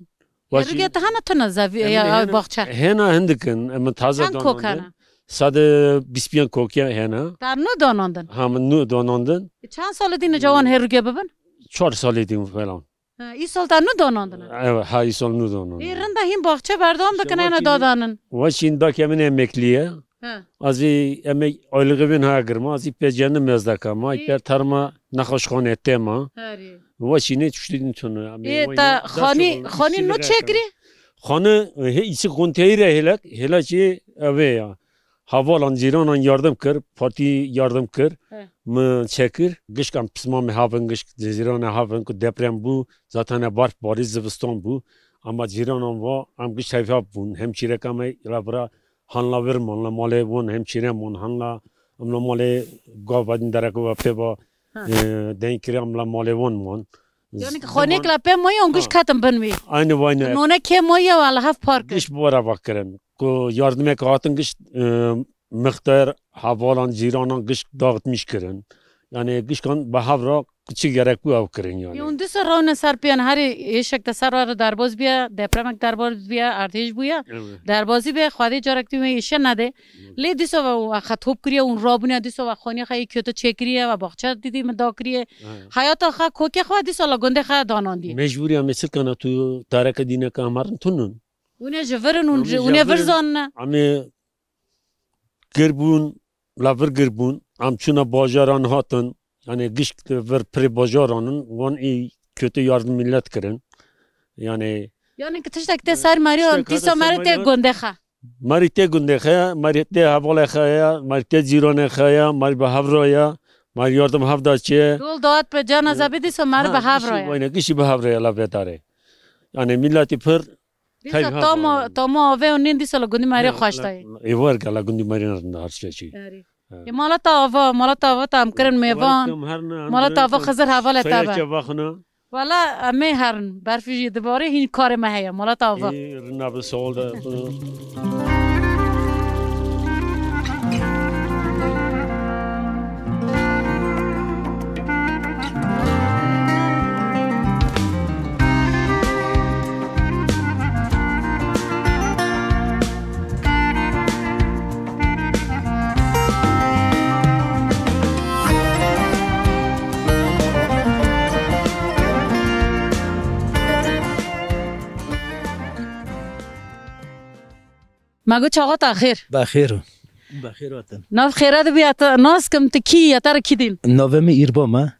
Herûgê te hene tune zavî, Em ya, hene, baxçe? Hene hindikin, em taze Çend kok donandin. Hene? Sade bîst pênc kokê hene. Te nû donandin? Ha, min nû donandin. E, çend salê dîne cawan herûgê bibin? Çar salê dîn falan. Ha, îsal te nû donandin? Evet, ha, îsal nû donandin. Ê, rinda hîn baxçe berdewam dikin, hene dadanın. Weşîn dakê min emekliye. Ha. Azî emek aylığı bin ha girma, azî peceni mezdaka ma, Ê. Per terma nexweşxane tema. Herî. Weşînê çuştî din tunu. Ê, te xanî, xanî nû çekirî? Xanî, he, îsî konteyre helek, helek jî eve ya. Hevalan, cîranan yardim kir, partî yardim kir. He. Min çekir, gişkan pisma me havin, gişk cizîrane havin ku deprem bû, zaten e barf barî zivistan bû. Ama cîranan va, em giş hevha bûn, hem çîreka me la vira hanla vir man, la malê wan hem çîre man, hanla em la malê gava din dereka va pê va, He. e, deyn kire em la malê wan man. Yani ki xonêk la pê moyê on giş Ha. Ketin bin wî. Aynı vayne. None kê moyê wa la hev park. Giş bu ara bak kirin. Ku yardimek hatin giş, e, mixter, hevalan, cîranan giş dağıtmış kirin. Yani gişkan bi hev re çi gerek bû ew kirin yani. Hûn dîsa rewne ser pêyan herî êşek te ser re derbaz bûye, depremek derbaz bûye, erdhêj bûye. Evet. Derbazî bê, Xwedê carek tî wê êşe nede. Evet. Lê dîsa ve we xwe top kiriye, hûn rabûne, dîsa ve xaniya xwe yê kötü çêkiriye, ve baxçe dîdî min dakiriye. Evet. Heyata xwe, kokê xwe dîsa la gundê xwe danandiye. Mecbûriya me çi kana tu tareke dîneke hemarin tunun. Hûn ê ji vir in, hûn Hûn ê ji, hûn ê vir vir zanine. Em ê kir bûn, la vir kir bûn. Em çûna bajaran hatin. Yani gişk vir pirê bajaran in. Wan ê kötü yardım millet kirin. Yani Yani ki tiştek tê ser meriyo, işte dîsa kadar meri tê meriyo. Gundê xe. Meri tê gundê xe, meri tê hevalê xe ya, meri tê cîranê xe ya, meri bi hevra ya, meri yardım hevda çê. Dol dawat pe cana Ee, zebi dîsa meri ha, bi hevra gişî ya. Wayne, gişî bi hevra ya la vedarê. Yani milleti pir Dîsa Tayfa tamo, bana. Tamo avê û nîn dîsa li gundî merê La, xweş la, dayê. Ê werga la gundî merê rinda her şey çi. Erî. Ha. Ê mala te ava, mala te ava te em kirin mêvan. Welcome, her ne, Mala te ava em Xizir hevalê te be. Sayeke vaxna. Wala em ê herin. Berfî jî dibarê hîn karê me heye. Mala te ava. Ê, rinda bi sol de. Me got çaxa te xêr. Bexêr. Bexêr hatin. Nav xêre de bî, ya te nas kim, tu kî, ya te re kî dîn? Navê min Îrbam e.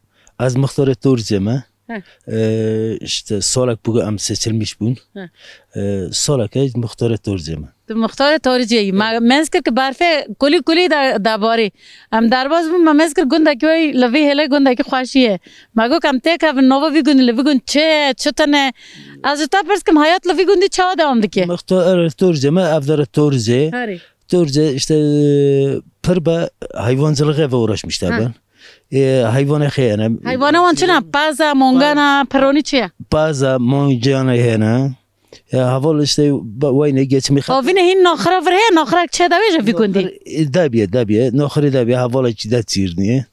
Ez muxtarê Torzê me. He. Ee, işte salek bû em seçilmiş bûn. He. Ee, salek e muxtarê Torzê me. Tu muxtarê Torzê yî. Me, me his kir ki berfê kulî kulî de, de barî. Em derbas bûn, me his kir gundekî wê li vî hêlê gundekî xweşî ye. Me got em têkevin nava vî gundî, li vî gund çi ye, çi tune. Ez ji te pirs kim, heyat li vî gundî çawa dewam dike? Muxtar Torzê me, evdara Torzê. Herî. Torzê işte, e, pir be hayvancılığa ve uğraşmışlar Ha. Ben. E, hayvana xeyene. Hayvana wan çi ne? Paza, mongana, pironî çi ye? Paza, mongana hene. Ya, heval işte, ba-, wayne geçimi xat- Avine hîn naxira vir heye, naxira çi dewê ji vî gundî? Naxir, e, dabiye, dabiye. Naxirê dabiye, hevala çi de çîrniye.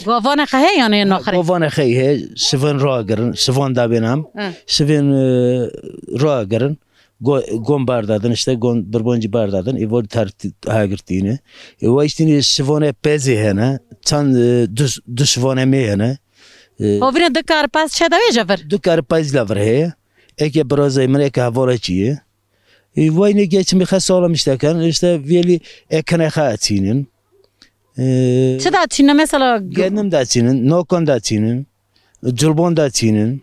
Govane xe heye yanê naxirê? Govane xe heye, şivan ragirin, şivan dabên em. He. Şivên, e, ragirin. Go-, gon berdadin, işte gon birboncî berdadin. Ê vor ter t-, hagirtîne. Ê wa iştîne şivane pezê hene. Çend, e, du, du şivane mê hene. E, Hovine du kar pez çe dewê je vir? Du kar pez la vir heye. Eke birazê min, eke hevala çi ye. E, weynê geçimê xwe saxlem îşte ken, îşte vêlî ekine xwe etînin. E, Çi da çîne mesela? Genim da çînin, nokan da çînin, culbon da çînin.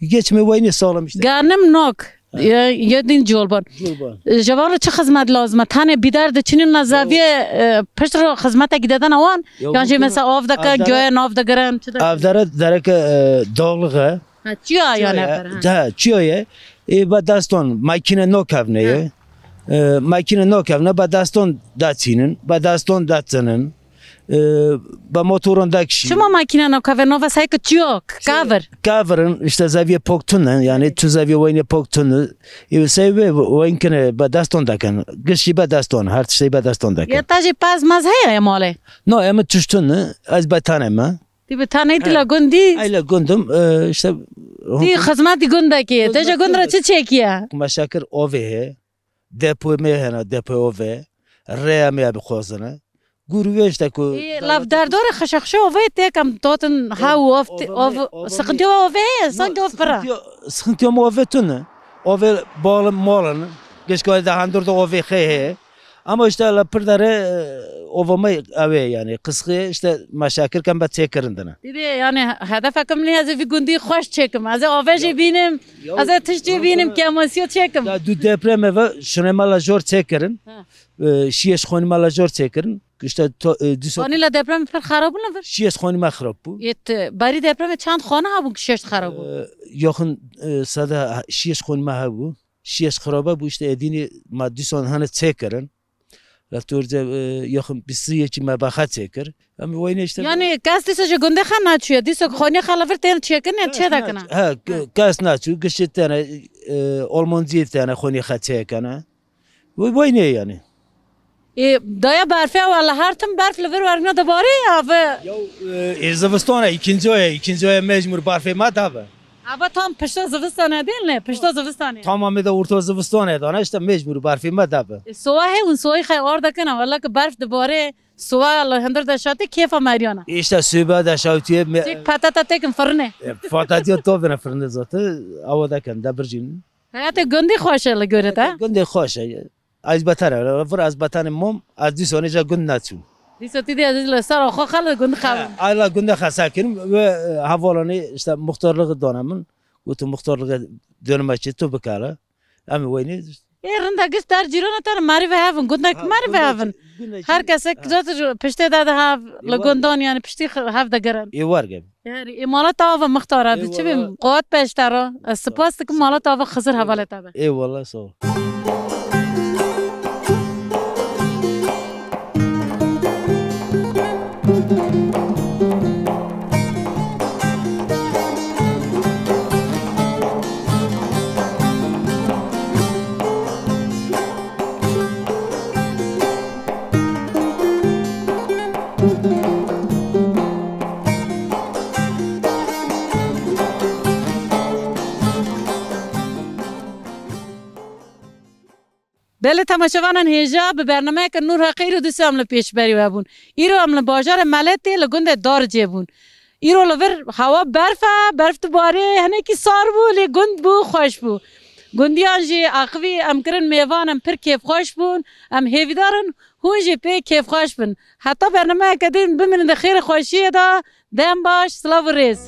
Geçimê weynê saxlem îşte. Genim nok. Ye, ye din culbon. Culbon. Ji van re çi xizmet lazim e? Tenê bîdar diçînin na zaviyê, e, pişt re xizmetekî dedin wan? Ya, yan jî mesela av dike, göye nav digirin, çi dikin? Ev dere, dereke, e, dağlık e. Ha, çiya yani, ha. De, çiya ye. E, be destan, makine nakevne ye. E, makine nakevne, be destan daçînin, be destan daçinin. E, be motoran dakişînin. Çima makine nakeve, nava sayke çiya, kaver? Kaverin, işte zeviye pok tune, yani tu zeviye weyne pok tune. E, seyve weyn kine, be destan daken. Gişi be destan, her tiştê be destan daken. Ya ta jî pez mez heye ya malê? No, em tiştune, ez be tane me. Tî bi tanê tî la gundî? Ay la gundim, e, işte. Tî xizmetî gundekê. Te ji gund re çi çêkiye? Meşakir ovê he. Depoy me hene, depoy ovê. Rêya me ya bixwazine. Gurû vê işte ku. Ê, lav derdorê xeşexşe ovê têkem totin ha û ov, ov, sıkıntı yok ovê heye, sanki ov pira. Sıkıntı yok, sıkıntı yok ovê tune. Ovê balım malın. Geç kare de handur da ovê xey he. Ama işte la pir dere, e, ova me ev e yani. Qisxê işte meşakir kem be çêkirin dine. Dîdê, yani hedefekim lê ez ê vî gundî xweş çêkim. Ez ê avê jî bînim, ez ê tişt jî bînim, kemosiyo çêkim. Da du deprem e ve şune me la jor çêkirin. Ha. E, şiyê ji xonî me la jor çêkirin. İşte to, e, du so- Xonî la deprem pir xerab bûn li vir? Şiyê ji xonî me xirab bû. Yê ti, berî depremê çend xane hebûn ki şeş xerab bûn? E, yaxin, e, sada şiyê ji xonî me hebû. Şiyê ji xirabe bû, işte, êdînî me dîsan hene çêkirin. La tu rê, e, yaxin bîst yekî me bexe çêkir. Em weynê işte. Yani kes dîsa ji gundê xe naçûye, dîsa xonî xe li vir tên çêkirin, yan çê dekine? He, kes naçû, giştî tene, e, Almancî tene xonî xe çêkene. Weynê yani. Ê, daya berfê ew li her tim berf li vir wermine dibarê ya ve. Ya, e, e, zivistan e, ikinci ay, ikinci ay mecbur berfê me dabe. Ava tam pişta zivistan e değil mi? Pişta zivistan e. Tamamê de orta zivistan e dana işte mecbur berfê me dabe. E, sowa he un sowa xey ar dekene, wala ki berf dibarê, sowa li hindir de şatê kêfa meriyana. İşte soba de şawtiye me. Tek patata tekin fırını. E, patatiya to bine fırını zaten, awa deken, de bircin. Heyetê gundî xweş e li gorî te? Gundê xweş e. Ez beter e. Vir ez betanê mom, ez dî sonê ja gund naçûm. Dîsa tî dê ez li ser xwe xel gund xelim. Ay la gundê xesakirim ve, e, hevalanê işte muxtarlığı dana min. Gotu muxtarlığı dönüme çi tu bikala. Em weynê. Ê rinda giş der cîrana te mari ve hevin, gundek mari ve hevin. Her kesek zaten piştê de de hev, li gundan yani piştî hev de girin. Ê war gel. Herî, ê mala te ava mixtara bi çi bim? Qewet peştera. Ez spas dikim mala te ava Xizir hevalê te be. Eyvallah, sağ ol. Belê temaşevanên hêja, bi bernameyeke Nûr Heqî îro dîsa em li pêşberî we bûn. Îro em li bajarê Meletê li gundê Daricê bûn. Îro li vir hewa berf e, berf dibarê, hinekî sar bû, lê gund bû, xweş bû. Gundiyan jî axivî em kirin mêvan, em pir kêfxweş bûn. Em hêvîdar in hûn jî pê kêfxweş bin. Heta bernameyeke din bimînin di xêr û xweşiyê de. Dem baş, silav û rêz.